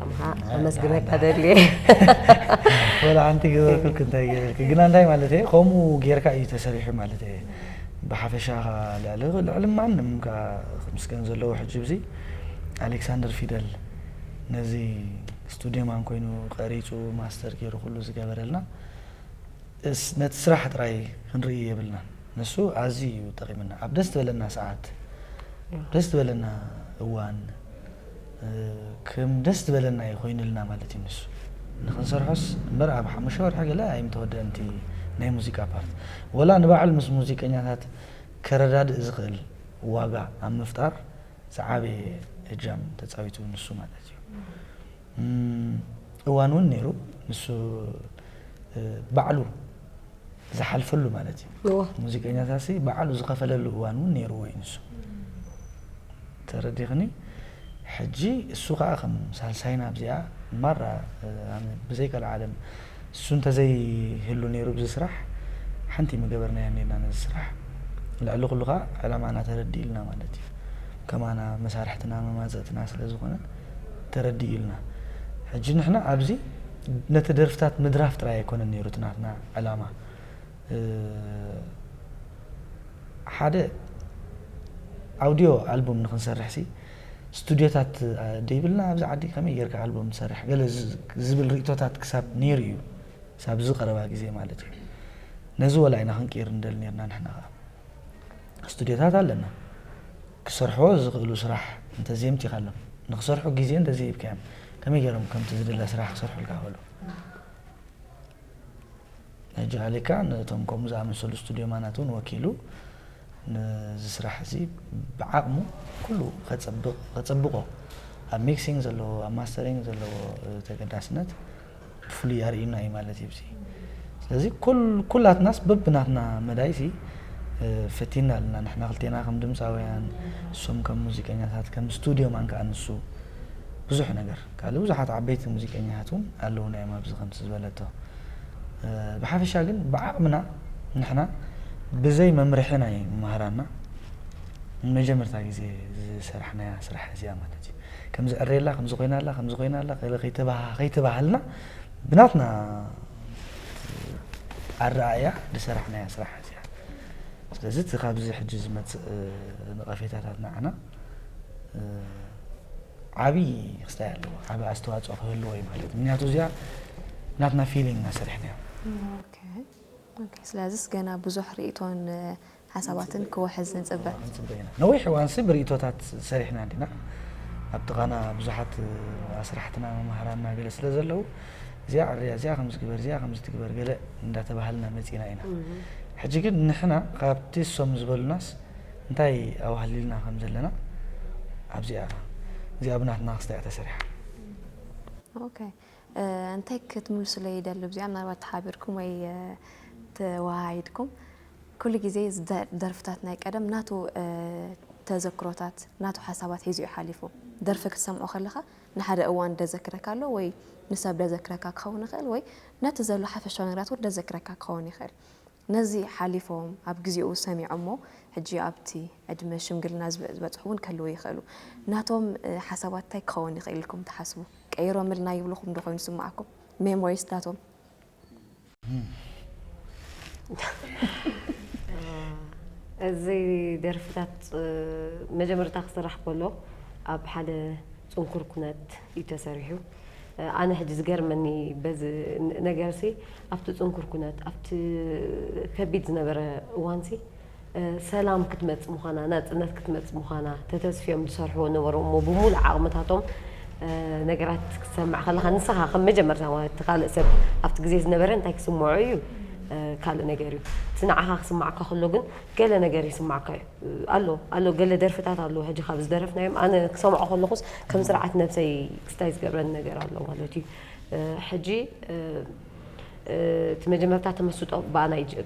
ኣምሃ ኣመስግነካ ደልየ። ወላ ሓንቲ ገበርኩልክ እንታይ ገበርክ ግና እንታይ ማለት እየ ከምኡ ጌርካ እዩ ተሰሪሑ ማለት እየ። ብሓፈሻ ልዕሊ ልዕሊ ማንም ከዓ ክምስገን ዘለዎ ሕጂ ብዚ ኣሌክሳንደር ፊደል ነዚ ስቱድዮ ማን ኮይኑ ቀሪፁ ማስተር ገይሩ ኩሉ ዝገበረልና ነቲ ስራሕ ጥራይ ክንርኢ የብልናን። ንሱ ኣዝዩ እዩ ጠቒምና ኣብ ደስ ዝበለና ሰዓት ደስ ዝበለና እዋን ከም ደስ ዝበለና እዩ ኮይንልና ማለት እዩ። ንሱ ንክንሰርሖስ እምበር ኣብ ሓሙሽተ ወርሒ ገለ ኣይምተወደእንቲ ናይ ሙዚቃ ፓርት ወላ ንባዕሉ ምስ ሙዚቀኛታት ከረዳድእ ዝኽእል ዋጋ ኣብ ምፍጣር ዝዓበየ እጃም ተፃዊቱ ንሱ ማለት እዩ። እዋን እውን ነይሩ ንሱ ባዕሉ ዝሓልፈሉ ማለት እዩ። ሙዚቀኛታት ሲ ባዕሉ ዝኸፈለሉ እዋን እውን ነይርዎ እዩ ንሱ። ተረዲኽኒ? ሕጂ እሱ ከዓ ከም ሳልሳይና ኣብዚኣ ማራ ብዘይቀልዓለም እሱ እንተዘይህሉ ነይሩ ብዚ ስራሕ ሓንቲ ምገበርናዮ ነርና ነዚ ስራሕ። ልዕሊ ኩሉ ከዓ ዕላማና ተረዲእልና ማለት እዩ። ከማና መሳርሕትና መማፀእትና ስለ ዝኾነ ተረዲእልና። ሕጂ ንሕና ኣብዚ ነቲ ደርፍታት ምድራፍ ጥራይ ኣይኮነን ነይሩ እቲ ናትና ዕላማ ሓደ ኣውድዮ ኣልቡም ንክንሰርሕ ሲ ስቱድዮታት ደይብልና ኣብዚ ዓዲ ከመይ ጌርካ ኣልቡም ትሰርሕ ገለ ዝብል ርእቶታት ክሳብ ነይሩ እዩ ሳብ ዝቀረባ ግዜ ማለት እዩ። ነዚ ወላ ኢና ክንቅይር ንደሊ ነርና ንሕና ከዓ ስቱድዮታት ኣለና ክሰርሕዎ ዝኽእሉ ስራሕ እንተዘየምቲኻሎም ንክሰርሑ ግዜ እንተዘይብካዮም ከመይ ገይሮም ከምቲ ዝድለ ስራሕ ክሰርሑልካ ክእሉ ሕጂ ኣሌካ ነቶም ከምኡ ዝኣመሰሉ ስቱድዮ ማናት እውን ወኪሉ ነዚ ስራሕ እዚ ብዓቕሙ ኩሉ ከፀብቕ- ከፀብቆ ኣብ ሚክሲንግ ዘለዎ ኣብ ማስተሪንግ ዘለዎ ተገዳስነት ብፍሉይ ኣርእዩና እዩ ማለት እዩ። ስለዚ ኩላትናስ በብናትና መዳይ ሲ ፈቲና ኣለና ንሕና ክልቴና ከም ድምፃውያን እሶም ከም ሙዚቀኛታት ከም ስቱድዮ ማን ከዓ ንሱ ብዙሕ ነገር ካልእ ብዙሓት ዓበይቲ ሙዚቀኛታት እውን ኣለውና እዮም ኣብዚ ከምቲ ዝበለቶ ብሓፈሻ ግን ብዓቕምና ንሕና ብዘይ መምርሒ ናይ መምህራንና ንመጀመርታ ግዜ ዝሰራሕናያ ስራሕ እዚኣ ማለት እዩ። ከምዚ ዕሬላ ከምዚ ኮይና ኣላ ከምዚ ኮይና ኣላ ከይተባሃልና ብናትና ኣረኣእያ ዝሰራሕናያ ስራሕ እዚኣ። ስለዚ እቲ ካብዚ ሕጂ ዝመፅእ ነቐፌታታት ንዓና ዓብዪ ክስታይ ኣለዎ፣ ዓብዪ ኣስተዋፅኦ ክህልዎ እዩ ማለት እዩ። ምክንያቱ እዚኣ ናትና ፊሊንግ ኢና ሰሪሕናዮ። ስለዚስ ገና ብዙሕ ርእቶን ሓሳባትን ክውሕዝ ንፅበ። ክንፅበ ኢና። ነዊሕ እዋንሲ ብርእቶታት ሰሪሕና እንዲና። ኣብቲ ቃና ብዙሓት ኣስራሕትና መምሃራንና ገለ ስለ ዘለዉ እዚኣ ዕርያ እዚኣ ከምዚ ግበር እዚኣ ከምዚ ትግበር ገለ እንዳተባሃልና መፂና ኢና። ሕጂ ግን ንሕና ካብቲ እሶም ዝበሉናስ እንታይ ኣዋህሊልና ከም ዘለና ኣብዚኣ እዚኣ ብናትና ክስታይ ተሰሪሓ። ኦኬ እንታይ ክትምልሱለይ ይደሊ ብዚኣ ምናልባት ተሓቢርኩም ወይ ተወሃሂድኩም ኩሉ ግዜ ደርፍታት ናይ ቀደም ናቱ ተዘክሮታት ናቱ ሓሳባት ሒዙ እዩ ሓሊፉ። ደርፊ ክትሰምዖ ከለኻ ንሓደ እዋን ደዘክረካ ኣሎ ወይ ንሰብ ደዘክረካ ክኸውን ይኽእል ወይ ነቲ ዘሎ ሓፈሻዊ ነገራት እውን ደዘክረካ ክኸውን ይኽእል። ነዚ ሓሊፎም ኣብ ግዜኡ ሰሚዖሞ ሕጂ ኣብቲ ዕድመ ሽምግልና ዝበፅሑ እውን ከልዉ ይኽእሉ። ናቶም ሓሳባት እንታይ ክኸውን ይኽእል ኢልኩም ትሓስቡ? ቀይሮምልና ይብልኹም ዶ ኮይኑ ዝስምዓኩም? ሜሞሪስ ናቶም እዚ ደርፍታት መጀመርታ ክስራሕ ከሎ ኣብ ሓደ ፅንኩር ኩነት እዩ ተሰሪሑ። ኣነ ሕጂ ዝገርመኒ በዚ ነገር ሲ ኣብቲ ፅንኩር ኩነት ኣብቲ ከቢድ ዝነበረ እዋን ሲ ሰላም ክትመፅ ምዃና ናፅነት ክትመፅ ምዃና ተተስፍዮም ዝሰርሕዎ ነበሩ እሞ ብሙሉእ ዓቕምታቶም ነገራት ክትሰምዕ ከለኻ ንስኻ ከም መጀመርታ ማለት እቲ ካልእ ሰብ ኣብቲ ግዜ ዝነበረ እንታይ ክስምዖ እዩ ካልእ ነገር እዩ እቲ ንዓኻ ክስማዕካ ከሎ ግን ገለ ነገር ይስማዕካ እዩ ኣሎ ኣሎ ገለ ደርፍታት ኣሎ ሕጂ ካብ ዝደረፍናዮም ኣነ ክሰምዖ ከለኹስ ከም ስርዓት ነብሰይ ክስታይ ዝገብረኒ ነገር ኣሎ ማለት እዩ ሕጂ እቲ መጀመርታ ተመስጦ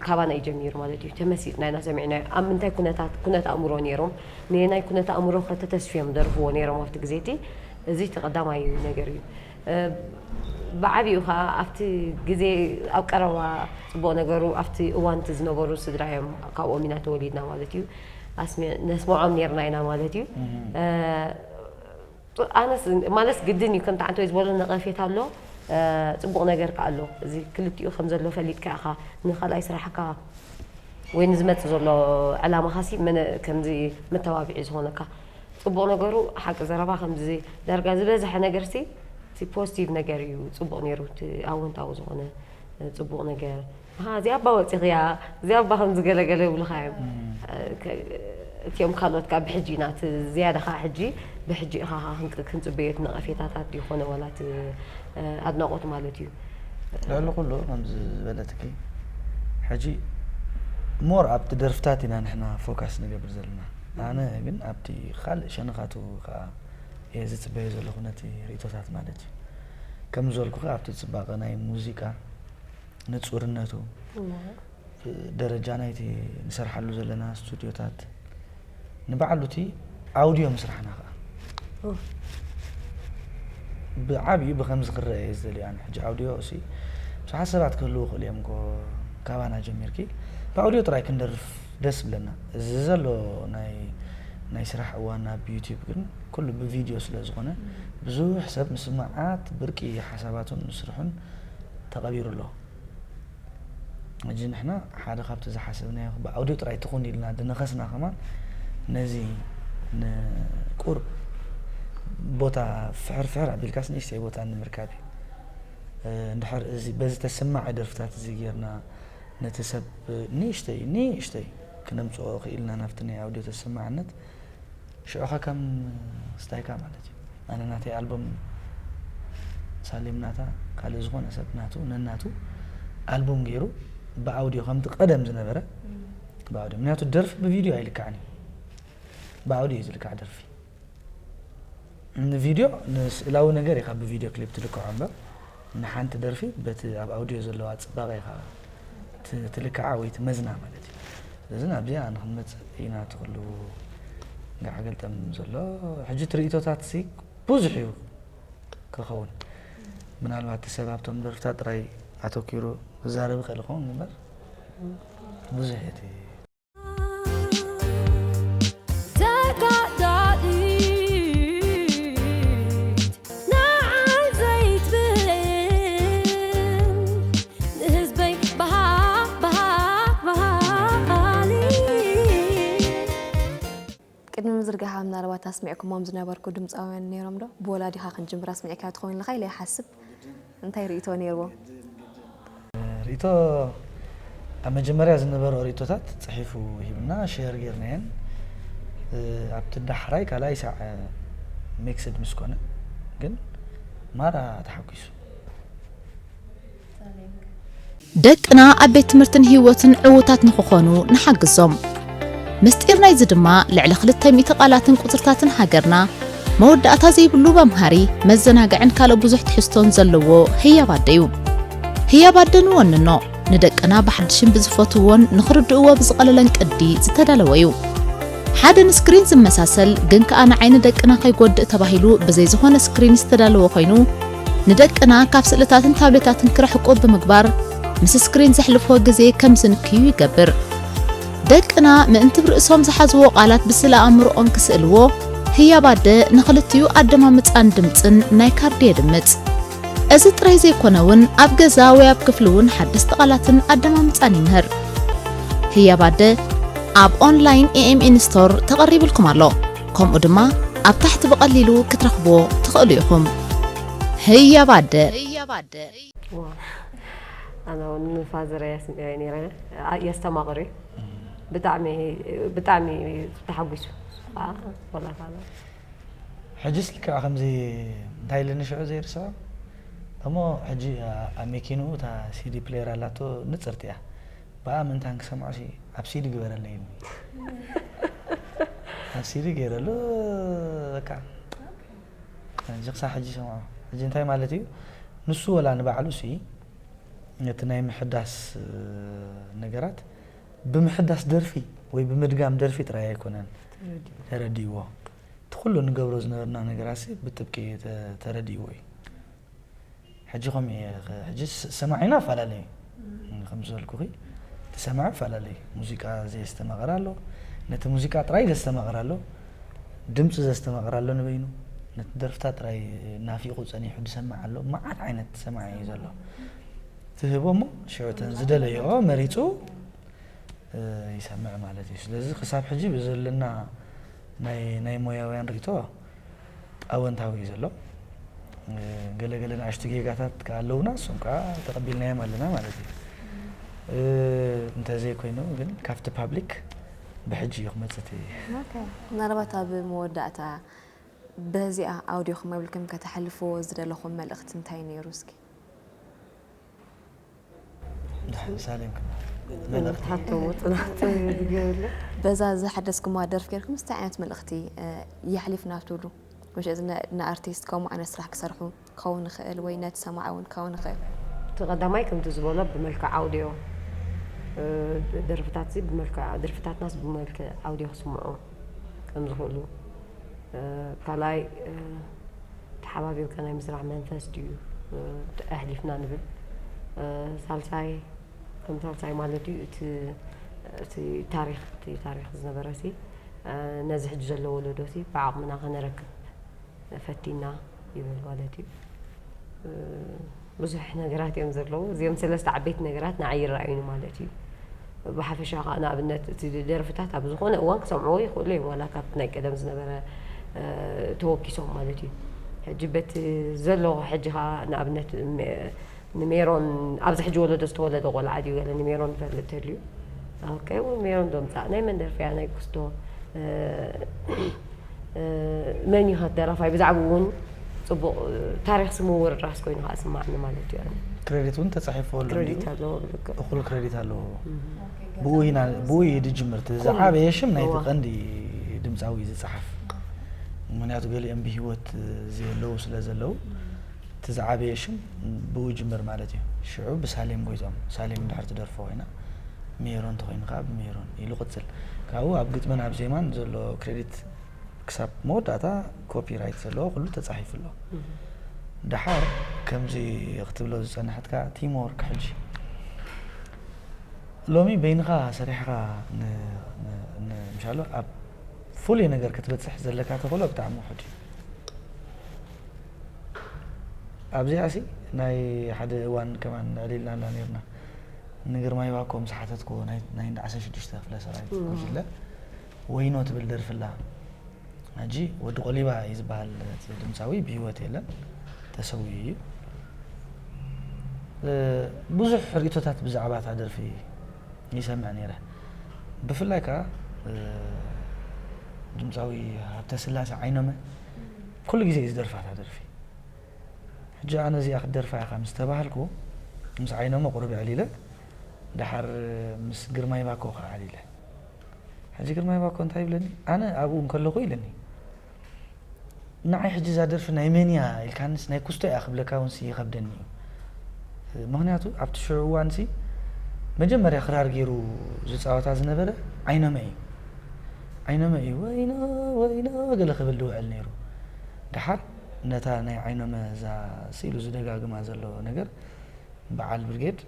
ካባና እዩ ጀሚሩ ማለት እዩ ተመሲጥና ኢና ሰሚዕናዮ ኣብ ምንታይ ኩነታት ኩነት ኣእምሮ ነይሮም ነየናይ ኩነት ኣእምሮ ከተተስፍዮም ደርፍዎ ነይሮም ኣብቲ ግዜ እቲ እዚ እቲ ቀዳማይ ነገር እዩ ብዓብኡ ከዓ ኣብቲ ግዜ ኣብ ቀረባ ፅቡቅ ነገሩ ኣብቲ እዋንቲ ዝነበሩ ስድራ እዮም ካብኦም ኢና ተወሊድና ማለት እዩ ነስምዖም ነርና ኢና ማለት እዩ ኣነስ ማለስ ግድን እዩ፣ ከምቲ ዓንተ ዝበሎ ነቐፌታ ኣሎ፣ እ፣ ጽቡቕ ነገር ከኣ ኣሎ። እዚ ክልቲኡ ከም ዘሎ ፈሊጥካ ኢኻ ንኻልኣይ ስራሕካ ወይ ንዝመጽእ ዘሎ ዕላማኻሲ መነ-፣ ከምዚ መተባብዒ ዝኾነካ። ጽቡቕ ነገሩ ሓቂ ዘረባ ከምዚ ዳርጋ ዝበዝሐ ነገርሲ እቲ ፖዚቲቭ ነገር እዩ ጽቡቕ ነይሩ፣ እቲ ኣወንታዊ ዝኾነ ጽቡቕ ነገር። ኣሃ፣ እዚኣ ኣባ ወጺኽያ፣ እዚኣ ኣባ ከምዚ ገለገለ ይብሉኻ እዮም። እም። እ፣ ከ-፣ እቲኦም ካልኦት ከኣ ብሕጂ ኢና፣ እቲ ዝያዳ ኸኣ ሕጂ ብሕጂ ኢኻ ኸኣ ክንጽ-፣ ክንጽበዮ እቲ ነቐፌታታት ድዩ ኾነ ዋላ እቲ፣ እ፣ ኣድናቖት ማለት እዩ። ልዕሊ ኩሉ ከምዚ ዝበለትኪ፣ ሕጂ ሞር ኣብቲ ደርፍታት ኢና ንሕና ፎካስ ንገብር ዘለና። ኣነ ግን ኣብቲ ካልእ ሸነኻቱ ከኣ እየ ዝጽበዮ ዘለኹ ነቲ ርእይቶታት ማለት እዩ። ከም ዝበልኩኺ ኣብቲ ጽባቐ ናይ ሙዚቃ፣ ንጹርነቱ፣ እዎ። ደረጃ ናይቲ ንሰርሓሉ ዘለና ስቱድዮታት፣ ንባዕሉ እቲ ኣውድዮ ምስራሕና ከኣ ኡፍ። ብዓብዩ ብኸምዚ ክረአ እየ ዝደልዮ ኣነ። ሕጂ ኣውድዮ እሲ ብዙሓት ሰባት ክህልዉ ይኽእሉ እዮም እኮ፣ ካባና ጀሚርኪ ብኣውድዮ ጥራይ ክንደርፍ ደስ ይብለና። እዚ ዘሎ ናይ፣ ናይ ስራሕ እዋን ኣብ ዩቲዩብ ግን ኩሉ ብቪድዮ ስለ ዝኾነ፣ ብዙሕ ሰብ ምስ መዓት ብርቂ ሓሳባቱን ስርሑን ተቐቢሩ ኣሎ። ሕጂ ንሕና ሓደ ካብቲ ዝሓሰብናዮ ብኣውድዮ ጥራይ ትኹን ኢልና ድነኸስና ከማን ነዚ ንቁር ቦታ ፍሕር ፍሕር ኣቢልካስ ንእሽተይ ቦታ ንምርካብ እዩ። እ፣ እንድሕር እዚ በዚ ተሰማዒ ደርፍታት እዚ ጌርና ነቲ ሰብ ንእሽተይ ንእሽተይ ክነምጽኦ ክኢልና ናብቲ ናይ ኣውድዮ ተሰማዕነት ሽዑ ኸ ከም ስታይካ ማለት እዩ። ኣነ ናተይ ኣልበም ሳሌም ናታ ካልእ ዝኾነ ሰብ ናቱ ነናቱ ኣልበም ገይሩ ብኣውድዮ ከምቲ ቀደም ዝነበረ እም። ብኣውድዮ። ምክንያቱ ደርፊ ብቪድዮ ኣይልካዕን እዩ። ብኣውድዮ እዩ ዝልካዕ ደርፊ። ንቪድዮ ንስእላዊ ነገር ኢኻ ብቪድዮ ክሊፕ ትልክዖ እምበር ንሓንቲ ደርፊ በቲ ኣብ ኣውድዮ ዘለዋ ጽባቐ ኢኻ ት-፣ ትልክዓ ወይ ትመዝና ማለት እዩ። ስለዚ ናብዚኣ ንክንመጽእ ኢና እቲ ኩሉ ጋዕ ገልጠም ዘሎ። ሕጂ እቲ ርእይቶታት ሲ ብዙሕ እዩ ክኸውን። ምናልባት እቲ ሰብ ኣብቶም ደርፍታት ጥራይ ኣተኪሩ ክዛረብ ይኽእል ይኸውን እምበር ብዙሕ እቲ ተጋዳሊት ንዓይ ዘይትብል ንህዝበይ በሃ-፣ በሃ-፣ በሃሊ። ቅድሚ ምዝርጋሓ ምናልባት ኣስሚዕኩሞም ዝነበርኩ ድምፃውያን ነይሮም ዶ? ብወላዲኻ ክንጅምር ኣስሚዕካዮ ትኸውን ኢልኻ ኢለ ይሓስብ። እንታይ ርእይቶ ነይርዎ? ርእይቶ ኣብ መጀመርያ ዝነበሮ ርእይቶታት ጽሒፉ ሂብና ሼር ጌርናየን። እ፣ ኣብቲ ዳሕራይ ካልኣይ ሳዕ ሚክስድ ምስ ኮነ ግን ማራ ተሓጒሱ። ደቅና ኣብ ቤት ትምህርትን ህይወትን ዕዉታት ንኽኾኑ ንሓግዞም። ምስጢር ናይዚ ድማ ልዕሊ ክልተ ሚእቲ ቃላትን ቁጽርታትን ሃገርና፣ መወዳእታ ዘይብሉ መምሃሪ፣ መዘናግዕን ካልእ ብዙሕ ትሕዝቶን ዘለዎ ህያብ ኣደ እዩ። ህያብ ኣደ ንወንኖ፣ ንደቅና ብሓድሽን ብዝፈትውዎን ንኽርድእዎ ብዝቐለለን ቅዲ ዝተዳለወ እዩ። ሓደ ንስክሪን ዝመሳሰል ግን ከኣ ንዓይኒ ደቅና ከይጎድእ ተባሂሉ ብዘይ ዝኾነ ስክሪን ዝተዳለወ ኮይኑ፣ ንደቅና ካብ ስእልታትን ታብሌታትን ክርሕቁ ብምግባር ምስ ስክሪን ዘሕልፍዎ ግዜ ከም ዝንክዩ ይገብር። ደቅና ምእንቲ ብርእሶም ዝሓዝዎ ቃላት ብስእለ ኣእምሮኦም ክስእልዎ ህያብ ኣደ ንኽልቲኡ ኣደማምጻን ድምጽን ናይ ካርዲ የድምጽ። እዚ ጥራይ ዘይኮነ እውን ኣብ ገዛ ወይ ኣብ ክፍሊ እውን ሓደስቲ ቃላትን ኣደማምጻን ይምህር። ህያብ ኣደ ኣብ ኦንላይን ኤኤምኤን ስቶር ተቐሪብልኩም ኣሎ። ከምኡ ድማ ኣብ ታሕቲ ብቐሊሉ ክትረኽብዎ ትኽእሉ ኢኹም። ህያብ ኣደ። ዋ። ኣነ እውን ንፋዘረይ ኣስሚዐዮ ነይረ። ኣ-፣ የስተማቕር እዩ። ብጣዕሚ፣ ብጣዕሚ ተሓጒሱ። ኣ፣ ወላ ፋዘር። ሕጅስ ልክዕ ከምዚ እንታይ ኢልኒ ሽዑ ዘይርስዖ እሞ ሕጂ ኣ-፣ ኣብ መኪንኡ እታ ሲዲ ፕሌየር ኣላቶ ንጽርቲ እያ። ብኣ ምእንታን ክሰምዖ ሲ ኣብ ሲዲ ግበረለይ ኢልኒ። ኣብ ሲዲ ገይረሉ በቃ ሕጂ ክሳብ ሕጂ ይሰምዖ። ሕጂ እንታይ ማለት እዩ? ንሱ ወላ ንባዕሉ ሲ ነቲ ናይ ምሕዳስ ነገራት ብምሕዳስ ደርፊ ወይ ብምድጋም ደርፊ ጥራይ ኣይኮነን ተረዲእዎ። እቲ ኩሉ ንገብሮ ዝነበርና ነገራት ሲ ብጥብቂ ተ-፣ ተረዲእዎ እዩ። ሕጂ ከምኡ እየ ኸ-፣ ሕጂ ስ-፣ ሰማዒና ኣፈላለዩ። ከም ዝበልኩኺ እቲ ሰማዒ ኣፈላለዩ። ሙዚቃ ዘየስተማቕር ኣሎ፣ ነቲ ሙዚቃ ጥራይ ዘስተማቕር ኣሎ፣ ድምፂ ዘስተማቕር ኣሎ ንበይኑ። ነቲ ደርፍታት ጥራይ ናፊቑ ጸኒሑ ዝሰምዕ ኣሎ። መዓት ዓይነት ሰማዒ እዩ ዘሎ። ትህቦ እሞ ሽዑ እተን ዝደለዮ መሪጹ፣ እ፣ ይሰምዕ ማለት እዩ። ስለዚ ክሳብ ሕጂ ብዘለና ናይ፣ ናይ ሞያውያን ርእይቶ ኣወንታዊ እዩ ዘሎ። እ፣ ገለ ገለ ንኣሽቱ ጌጋታት ከኣ ኣለዉና፣ እሶም ከኣ ተቐቢልናዮም ኣለና ማለት እዩ። እ፣ እንተዘይኮይኑ ግን ካብቲ ፓብሊክ ብሕጂ እዩ ክመጽእ እቲ ኦኬ። ምናልባት ኣብ መወዳእታ በዚኣ ኣውዲዮ ክመብልኩም ከተሕልፍዎ ዝደለኹም መልእኽቲ እንታይ ነይሩ እስኪ? ሳሌም ክና መልእኽቲ ሓተሞ ጽናት ዝገብር። በዛ ዝሓደስኩማ ደርፍ ጌርኩም እንታይ ዓይነት መልእኽቲ፣ እ፣ የሕሊፍና ትብሉ? መሸ እዚ ነ-፣ ንኣርቲስት ከምኡ ዓይነት ስራሕ ክሰርሑ ክኸውን ይኽእል ወይ ነቲ ሰማዒ እውን ክኸውን ይኽእል። እቲ ቀዳማይ ከምቲ ዝበሎ ብመልክዕ ኣውዲዮ፣ እ፣ ደርፍታት እዚ ብመልክዕ፣ ደርፍታትናስ ብመልክዕ ኣውዲዮ ክስምዑ ከም ዝኽእሉ፣ እ፣ ካልኣይ፣ እ፣ ተሓባቢርካ ናይ ምስራሕ መንፈስ ድዩ፣ እ፣ ኣሕሊፍና ንብል። እ፣ ሳልሳይ፣ ከም ሳልሳይ ማለት እዩ እቲ፣ እቲ ታሪኽ፣ እቲ ታሪኽ ዝነበረ ሲ፣ እ፣ ነዚ ሕጂ ዘሎ ወለዶ ሲ ብዓቕምና ከነረክብ ፈቲና ይብል ማለት እዩ። እ፣ ብዙሕ ነገራት እዮም ዘለዉ። እዚኦም ሰለስተ ዓበይቲ ነገራት ንዓይ ይረኣዩኒ ማለት እዩ። ብሓፈሻ ከኣ ንኣብነት እቲ ደርፍታት ኣብ ዝኾነ እዋን ክሰምዕዎ ይኽእሉ እዮም፣ ዋላ ካብቲ ናይ ቀደም ዝነበረ፣ እ፣ ተወኪሶም ማለት እዩ። ሕጂ በቲ ዘሎ ሕጂ ከኣ ንኣብነት ሜ-፣ ንሜሮን ኣብዚ ሕጂ ወለዶ ዝተወለደ ቆልዓ ድዩ ገለ ንሜሮን ይፈልጥ ተልዩ። ኦኬ፣ እውን ሜሮን ዶምጻእ ናይ መን ደርፊ እያ? ናይ ኩስቶ፣ እ፣ እ፣ መን እዩ ከ ደራፋይ? ብዛዕባኡ እውን ጽቡቕ፣ እ፣ ታሪኽ ስሙ ውርራስ ኮይኑ ከኣ ስማዕኒ ማለት እዩ። ኣነ ክሬዲት እውን ተጻሒፉ ኣሎ ክሬዲት እንዲሁ። ኣለዎ፣ ልክዕ። እኹል ክሬዲት ኣለዎ። እም። ብኡ ኢና፣ ብኡ እዩ ዝጅምር። እቲ ኩሉ። ዝዓበየ ሽም ናይቲ እዋ። ቀንዲ ድምጻዊ እዩ ዝጸሓፍ። ምኽንያቱ ገሊኦም ብህይወት ዘየለዉ ስለ ዘለዉ፣ እቲ ዝዓበየ ሽም ብኡ ይጅምር ማለት እዩ። ሽዑ ብሳሌም ጎይትኦም፣ ሳሌም እንድሕር ትደርፎ ኮይና፣ ሜሮን እንተኾይኑ ከኣ ብሜሮን ኢሉ ቅጽል። ካብኡ ኣብ ግጥምን ኣብ ዜማን ዘሎ ክሬዲት ክሳብ መወዳእታ ኮፒ ራይት ዘለዎ ኩሉ ተጻሒፉ ኣሎ። እም። ደሓር ከምዚ ክትብሎ ዝጸናሕትካ ቲም ወርክ ሕጂ ሎሚ በይንኻ ሰሪሕኻ ን-፣ ን-፣ ን-፣ ምሻሎ ኣብ ፍሉይ ነገር ክትበጽሕ ዘለካ ተኽእሎ ብጣዕሚ ውሑድ እዩ። ኣብዚኣ ሲ ናይ ሓደ እዋን ከማን ንዕሊልና እና ነርና። ንግርማይ ባኮ ምስ ሓተትኩ ናይ፣ ናይ እንዳ ዓሰርተ ሽዱሽተ ክፍለ ሰራዊት እም። ጉጅለ ወይኖ ትብል ደርፊ ኣላ። ሕጂ ወዲ ቆሊባ እዩ ዝበሃል እቲ ድምፃዊ፣ ብህይወት የለን፣ ተሰዊኡ እዩ። እ፣ ብዙሕ ርእይቶታት ብዛዕባ እታ ደርፊ ይሰምዕ ነይረ። ብፍላይ ከዓ፣ እ፣ ድምፃዊ ሃብተስላሴ ዓይኖመ ኩሉ ግዜ እዩ ዝደርፋ እታ ደርፊ። ሕጂ ኣነ እዚኣ ክትደርፋ ኢኻ ምስ ተባሃልኩ፣ ምስ ዓይኖመ ቁሩብ ኣዕሊለ፣ ደሓር ምስ ግርማይ ባኮ ከዓ ኣዕሊለ። ሕጂ ግርማይ ባኮ እንታይ ይብለኒ? ኣነ ኣብኡ እንከለኹ ኢለኒ፣ ንዓይ ሕጂ እዛ ደርፊ ናይ መን እያ ኢልካንስ ናይ ኩስቶ እያ ክብለካ እውን ይኸብደኒ እዩ። ምኽንያቱ ኣብቲ ሽዑ እዋንሲ መጀመርያ ክራር ገይሩ ዝፃወታ ዝነበረ ዓይኖመ እዩ። ዓይኖመ እዩ፣ "ወይኖ፣ ወይኖ" ገለ ክብል ዝውዕል ነይሩ። ደሓር ነታ ናይ ዓይኖመ እዛ ስኢሉ ዝደጋግማ ዘሎ ነገር በዓል ብርጌድ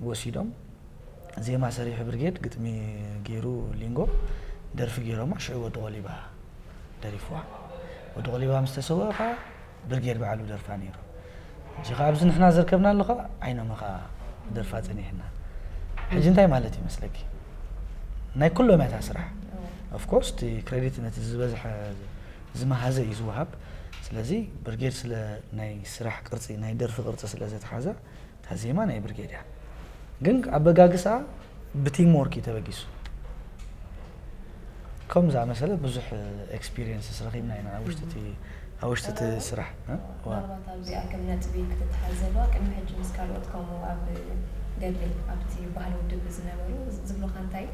ወሲዶም፣ ዜማ ሰሪሑ ብርጌድ፣ ግጥሚ ገይሩ ሊንጎ፣ ደርፊ ገይሮማ፣ ሽዑ ወዲ ቆሊባ ደሪፍዋ። ወዲ ቆሊባ ምስ ተሰወአ ኸዓ ብርጌድ ባዕሉ ደርፋ ነይሩ። ሕጂ ኸዓ ኣብዚ ንሕና ዘርከብናሉ ኸዓ ዓይኖመ ኸዓ ደርፋ ጸኒሕና። ሕጂ እንታይ ማለት ይመስለኪ? ናይ ኩሎም እያ እታ ስራሕ። ኦፍ ኮርስ እቲ ክሬዲት ነቲ ዝበዝሐ ዝመሃዘ እዩ ዝወሃብ። ስለዚ ብርጌድ ስለ ናይ ስራሕ ቅርጺ፣ ናይ ደርፊ ቅርጺ ስለ ዘትሓዛ፣ እታ ዜማ ናይ ብርጌድ እያ። ግን ኣበጋግሳ ብቲም ወርክ እዩ ተበጊሱ። ከም ዝኣመሰለ ብዙሕ ኤክስፒሪየንስስ ረኺብና ኢና ኣብ ውሽጢ እቲ፣ ኣብ ውሽጢ እቲ ስራሕ፣ እ? ዋ። ምናልባት ኣብዚኣ ከም ነጥቢ ክትተሓዝ ዘለዋ፣ ቅድሚ ሕጂ ምስ ካልኦት ከምኡ ኣብ ገድሊ፣ ኣብቲ ባህሊ ውድብ ዝነበሩ ዝብሉኻ እንታይ፣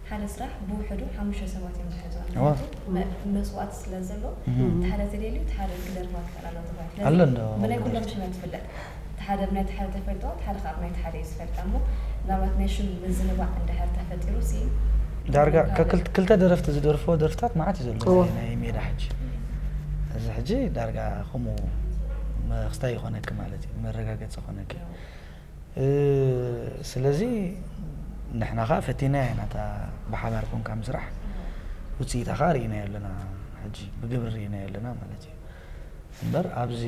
ሓደ ስራሕ ብውሕዱ ሓሙሽተ ሰባት እዮም ዝሕዙ። እዋ። ምኽንያቱ መ-፣ መስዋእቲ ስለ ዘሎ፣ እም። እቲ ሓደ ተደልዩ፣ እቲ ሓደ ክደርፋ ክኽእል ኣለዎ ተባሂሉ። ስለዚ ኣሎ እንዶ። ብናይ ኩሎም ሽም እያ ትፍለጥ። እቲ ሓደ ብናይ እቲ ሓደ ተፈልጦ፣ እቲ ሓደ ከዓ ብናይ እቲ ሓደ እዩ ዝፈልጣ እሞ፣ ምናልባት ናይ ሽም ምዝንባዕ እንድሕር ተፈጢሩ ሲ፣ ዳርጋ ካብ ከክል-፣ ክልተ ደረፍቲ ዝደርፍዎ ደርፍታት መዓት እዩ ዘሎ እዋ። ናይ፣ ናይ ሜዳ ሕጂ። እዚ ሕጂ ዳርጋ ከምኡ መ-፣ ክስታይ ይኾነኪ ማለት እዩ፣ መረጋገፂ ይኾነኪ። እ፣ ስለዚ ንሕና ኸዓ ፈቲናያ ኢና፣ እታ ብሓባር ኮንካ ምስራሕ። ውፅኢታ ኸዓ ርኢናዮ ኣለና፣ ሕጂ ብግብሪ ርኢናዮ ኣለና ማለት እዩ። እምበር ኣብዚ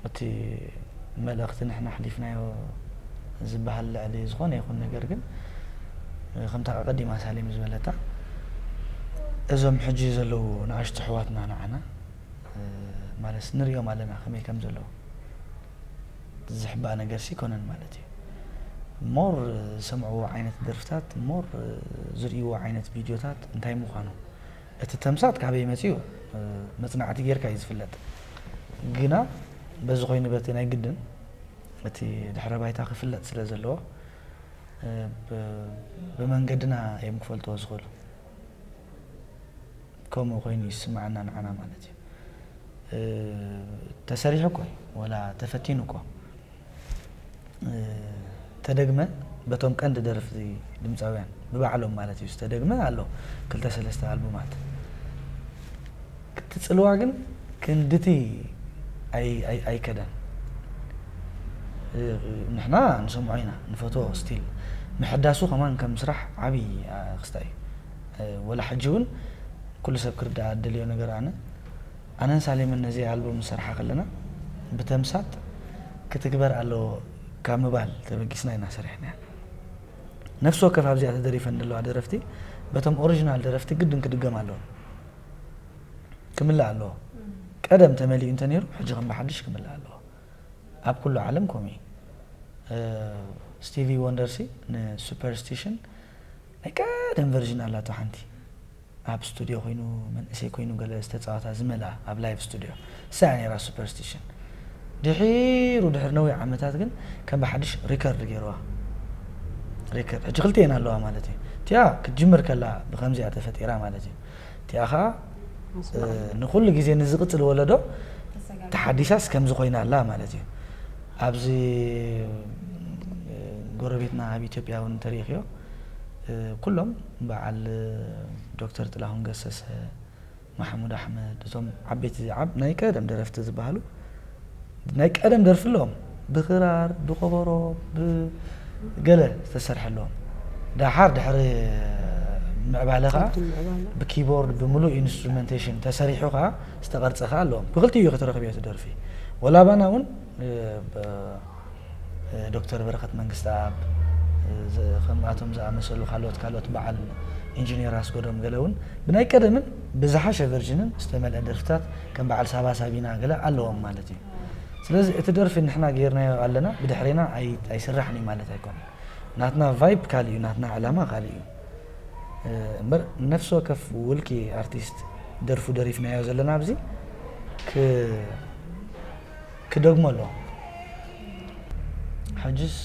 እቲ መልእኽቲ ንሕና ኣሕሊፍናዮ ዝበሃል ልዕሊ ዝኾነ ይኹን ነገር ግን ከምታ ቀዲማ ሳሌም ዝበለታ እዞም ሕጂ ዘለዉ ንኣሽቱ ኣሕዋትና ንዓና ማለት ንሪኦም ኣለና ከመይ ከም ዘለዉ ዝሕባእ ነገርሲ ኣይኮነን ማለት እዩ። ሞር ዝሰምዕዎ ዓይነት ደርፍታት ሞር ዝርእይዎ ዓይነት ቪድዮታት እንታይ ምዃኑ እቲ ተምሳጥ ካበይ መፂኡ መፅናዕቲ ጌርካ እዩ ዝፍለጥ። ግና በዚ ኮይኑ በቲ ናይ ግድን እቲ ድሕረ ባይታ ክፍለጥ ስለ ዘለዎ ብመንገድና እዮም ክፈልጥዎ ዝኽእሉ። ከምኡ ኮይኑ ይስምዓና ንዓና ማለት እዩ። ተሰሪሑ እኮ እዩ ወላ ተፈቲኑ እኮ ተደግመ በቶም ቀንዲ ደረፍቲ ድምፃውያን ብባዕሎም ማለት እዩ ዝተደግመ ኣሎ ክልተ ሰለስተ ኣልቡማት እቲ ፅልዋ ግን ክንድቲ ኣይከደን ንሕና ንሰምዖ ኢና ንፈትዎ ስቲል ምሕዳሱ ከማን ከም ስራሕ ዓብይ ክስታይ እዩ ወላ ሕጂ እውን ኩሉ ሰብ ክርዳእ ኣደልዮ ነገር ኣነ ኣነን ሳሌምን ነዚ ኣልቡም ንሰርሓ ከለና ብተምሳጥ ክትግበር ኣለዎ ካብ ምባል ተበጊስና ኢና ሰሪሕና ነፍሲ ወከፍ ኣብዚኣ ተደሪፈን ዘለዋ ደረፍቲ በቶም ኦሪጂናል ደረፍቲ ግድን ክድገም ኣለዎ ክምላእ ኣለዎ ቀደም ተመሊኡ እንተነይሩ ሕጂ ከም ብሓድሽ ክምላእ ኣለዎ ኣብ ኩሉ ዓለም ከምኡ እዩ ስቲቪ ወንደርሲ ንሱፐርስቲሽን ናይ ቀደም ቨርዥን ኣላቶ ሓንቲ ኣብ ስቱድዮ ኮይኑ መንእሰይ ኮይኑ ገለ ዝተፃወታ ዝመልኣ ኣብ ላይቭ ስቱድዮ እሳ ነራ ሱፐርስቲሽን ድሒሩ ድሕሪ ነዊሕ ዓመታት ግን ከም ብሓድሽ ሪከርድ ገይርዋ ሪከርድ ሕጂ ክልቲኤን ኣለዋ ማለት እዩ እቲኣ ክትጅምር ከላ ብከምዚኣ ተፈጢራ ማለት እዩ እቲኣ ከዓ ንኩሉ ግዜ ንዝቕፅል ወለዶ ተሓዲሳስ ከምዚ ኮይና ኣላ ማለት እዩ ኣብዚ ጎረቤትና ኣብ ኢትዮጵያ እውን ተሪእክዮ ኩሎም በዓል ዶክተር ጥላሁን ገሰሰ ማሕሙድ ኣሕመድ እቶም ዓበይቲ ዓብ ናይ ቀደም ደረፍቲ ዝበሃሉ ናይ ቀደም ደርፊ ኣለዎም ብክራር ብቆበሮ ብገለ ዝተሰርሐ ኣለዎም ዳሓር ድሕሪ ምዕባለ ከዓ ብኪቦርድ ብምሉእ ኢንስትሩመንቴሽን ተሰሪሑ ከዓ ዝተቐርፀ ከዓ ኣለዎም ብክልቲኡ እዩ ክትረክብ እቲ ደርፊ ወላባና እውን ዶክተር በረኸት መንግስተኣብ ከምኣቶም ዝኣመሰሉ ካልኦት ካልኦት በዓል ኢንጂነር ኣስጎዶም ገለ እውን ብናይ ቀደምን ብዝሓሸ ቨርጅንን ዝተመልአ ደርፍታት ከም በዓል ሳባ ሳቢና ገለ ኣለዎም ማለት እዩ ስለዚ እቲ ደርፊ ንሕና ገይርናዮ ኣለና ብድሕሬና ኣይስራሕን እዩ ማለት ኣይኮነን ናትና ቫይብ ካልእ እዩ ናትና ዕላማ ካልእ እዩ እምበር ነፍሲ ወከፍ ውልቂ ኣርቲስት ደርፉ ደሪፍናዮ ዘለና ኣብዚ ክደግሞ ኣለዎ ሕጅስ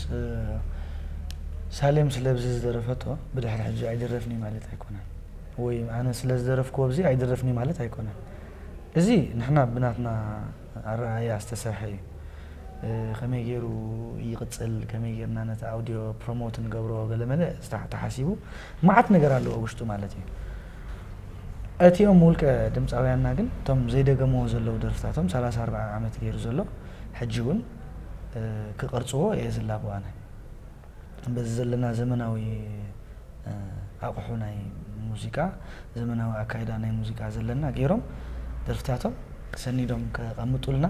ሳሌም ስለብዚ ዝደረፈቶ ብድሕሪ ሕጂ ኣይድረፍኒ ማለት ኣይኮነን ወይ ኣነ ስለ ዝደረፍክዎ ብዚ ኣይድረፍኒ ማለት ኣይኮነን እዚ ንሕና ብናትና ኣረኣያ ዝተሰርሐ እዩ ከመይ ገይሩ ይቕፅል ከመይ ገይርና ነቲ ኣውዲዮ ፕሮሞት ንገብሮ ገለመለ ተሓሲቡ መዓት ነገር ኣለዎ ውሽጡ ማለት እዩ እቲኦም ውልቀ ድምፃውያንና ግን እቶም ዘይደገምዎ ዘለዉ ደርፍታቶም ሰላሳ ኣርብዓ ዓመት ገይሩ ዘሎ ሕጂ እውን ክቐርፅዎ እየ ዝላቦ ኣነ በዚ ዘለና ዘመናዊ ኣቑሑ ናይ ሙዚቃ ዘመናዊ ኣካይዳ ናይ ሙዚቃ ዘለና ገይሮም ደርፍታቶም ሰኒዶም ከቐምጡልና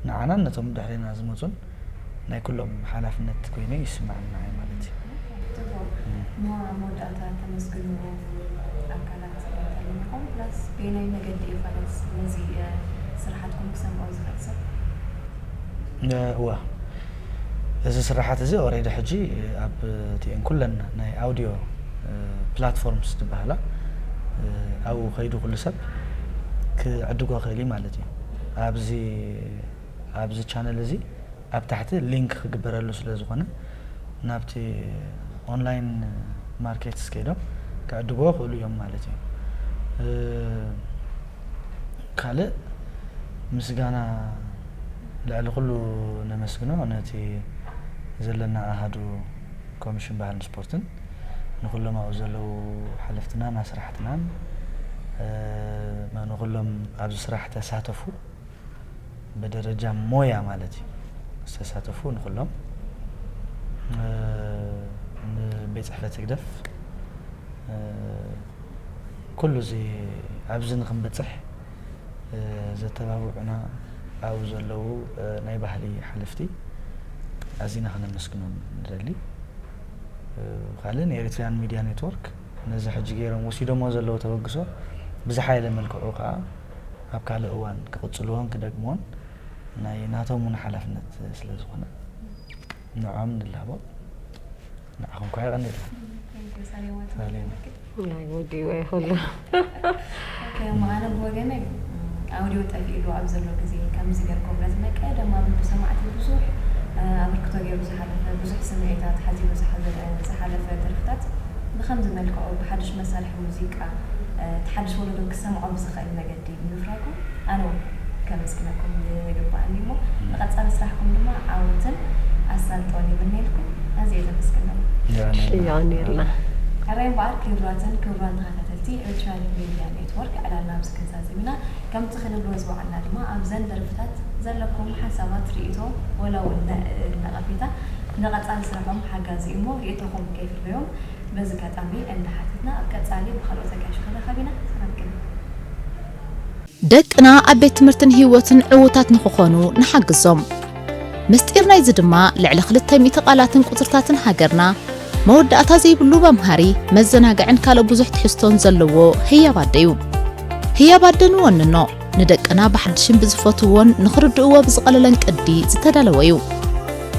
ንዓናን ነቶም ድሕሬና ዝመፁን ናይ ኩሎም ሓላፍነት ኮይኑ ይስማዕና እዩ ማለት እዩ። ጽቡቕ። ሞር ኣብ መወዳእታ ተመስግንዎ ኣካላት እንተልምኾም ፕላስ በየናይ መገዲ እዩ ኸለስ ነዚ ስርሓትኩም ክሰምዖ ዝኽእል ሰብ? እዋ እዚ ስራሓት እዚ ኦሬዲ ሕጂ ኣብ ቲኤን ኩለን ናይ ኣውዲዮ ፕላትፎርምስ ዝበሃላ ኣብኡ ከይዱ ኩሉ ሰብ ክዕድጎ ክእል እዩ ማለት እዩ ኣብዚ ኣብዚ ቻነል እዚ ኣብ ታሕቲ ሊንክ ክግበረሉ ስለ ዝኾነ ናብቲ ኦንላይን ማርኬትስ ከይዶም ክዕድግዎ ክእሉ እዮም ማለት እዩ። ካልእ ምስጋና ልዕሊ ኩሉ ነመስግኖ ነቲ ዘለና ኣሃዱ ኮሚሽን ባህልን ስፖርትን ንኩሎም ኣብኡ ዘለዉ ሓለፍትናን ኣስራሕትናን ንኩሎም ኣብዚ ስራሕ ተሳተፉ ብደረጃ ሞያ ማለት እዩ ዝተሳተፉ ንኩሎም ንቤት ፅሕፈት ህግደፍ ኩሉ እዚ ኣብዚ ንክንበፅሕ ዘተባብዑና ኣብኡ ዘለዉ ናይ ባህሊ ሓለፍቲ ኣዚና ከነመስግኖም ንደሊ። ካልእ ንኤሪትሪያን ሚድያ ኔትወርክ ነዚ ሕጂ ገይሮም ወሲዶሞ ዘለዉ ተበግሶ ብዝሓየለ መልክዑ ከዓ ኣብ ካልእ እዋን ክቕጽልዎን ክደግምዎን ናይ ናቶም እውን ሓላፍነት ስለ ዝኾነ ንዖም ንላቦ። ንዓኹም ከዓ የቐንየልና። ሳሌማ። ናይ ወዲኡ ይኹሉ ኦኬ፣ እሞ ኣነ ብወገነይ ኣውዲዮ ጠፊእሉ ኣብ ዘሎ ግዜ ከምዚ ገርኩም ነቲ ናይ ቀደም ኣብ ልቢ ሰማዕቲ ብዙሕ ኣበርክቶ ገይሩ ዝሓለፈ ብዙሕ ስምዒታት ሓዚሉ ዝሓዘለ ዝሓለፈ ደርፍታት ብኸምዚ መልክዑ ብሓድሽ መሳርሒ ሙዚቃ እቲ ሓድሽ ወለዶ ክሰምዖ ብዝኽእል መገዲ ብምፍራይኩም ኣነ እውን ከመስግነኩም ይግባኣኒ እሞ ንቐፃሊ ስራሕኩም ድማ ዓወትን ኣሳልጦን ይምነየልኩም። ኣዝየ ዘመስግነኩም። የቐንየልና። ሕራይ እምበኣር ክቡራትን ክቡራን ተኸታተልቲ ኤርትራ ሚድያ ኔትወርክ ዕላልና ኣብዚ ክንዛዝም ኢና። ከምቲ ክንብሎ ዝወዓልና ድማ ኣብዘን ደርፍታት ዘለኩም ሓሳባት፣ ርእይቶ ወላ እውን ነ- ነቐፌታ ንቐፃሊ ስራሖም ሓጋዚ እዩ እሞ ርእይቶኹም ከይፍለዮም በዚ ኣጋጣሚ እንዳሓተትና ኣብ ቀፃሊ ብኻልኦት ኣጋይሽ ክንራኸብ ኢና። ሰላም ክን ደቅና ኣብ ቤት ትምህርትን ህይወትን ዕዉታት ንኽኾኑ ንሓግዞም። ምስጢር ናይዚ ድማ ልዕሊ ክልተ ሚእቲ ቃላትን ቁጽርታትን ሃገርና መወዳእታ ዘይብሉ መምሃሪ፣ መዘናግዕን ካልእ ብዙሕ ትሕዝቶን ዘለዎ ህያብ ኣደ እዩ። ህያብ ኣደ ንወንኖ፣ ንደቅና ብሓድሽን ብዝፈትውዎን ንኽርድእዎ ብዝቐለለን ቅዲ ዝተዳለወ እዩ።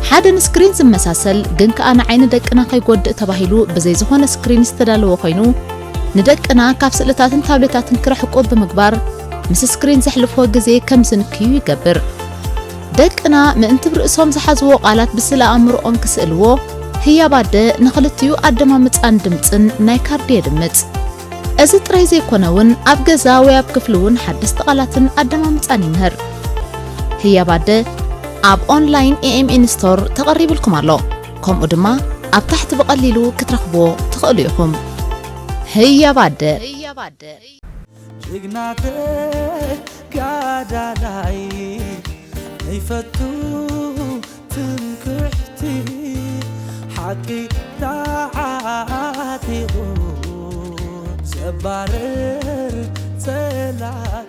ሓደ ንስክሪን ዝመሳሰል ግን ከኣ ንዓይኒ ደቅና ከይጎድእ ተባሂሉ ብዘይ ዝኾነ ስክሪን ዝተዳለወ ኮይኑ ንደቅና ካብ ስእልታትን ታብሌታትን ክርሕቁ ብምግባር ምስ ስክሪን ዘሕልፍዎ ግዜ ከም ዝንክዩ ይገብር። ደቅና ምእንቲ ብርእሶም ዝሓዝዎ ቃላት ብስእለ ኣእምሮኦም ክስእልዎ ህያብ ኣደ ንኽልቲኡ ኣደማምጻን ድምጽን ናይ ካርዲ የድምጽ። እዚ ጥራይ ዘይኮነ እውን ኣብ ገዛ ወይ ኣብ ክፍሊ እውን ሓደስቲ ቃላትን ኣደማምጻን ይምህር። ህያብ ኣደ ኣብ ኦንላይን ኤኤምኤን ስቶር ተቐሪብልኩም ኣሎ። ከምኡ ድማ ኣብ ታሕቲ ብቐሊሉ ክትረኽብዎ ትኽእሉ ኢኹም። ህያብ ኣደ። ጅግና ተጋዳላይ ዘይፈቱ ትምክሕቲ ሓቂ ተዓጢቑ ዘባርር ጸላኢ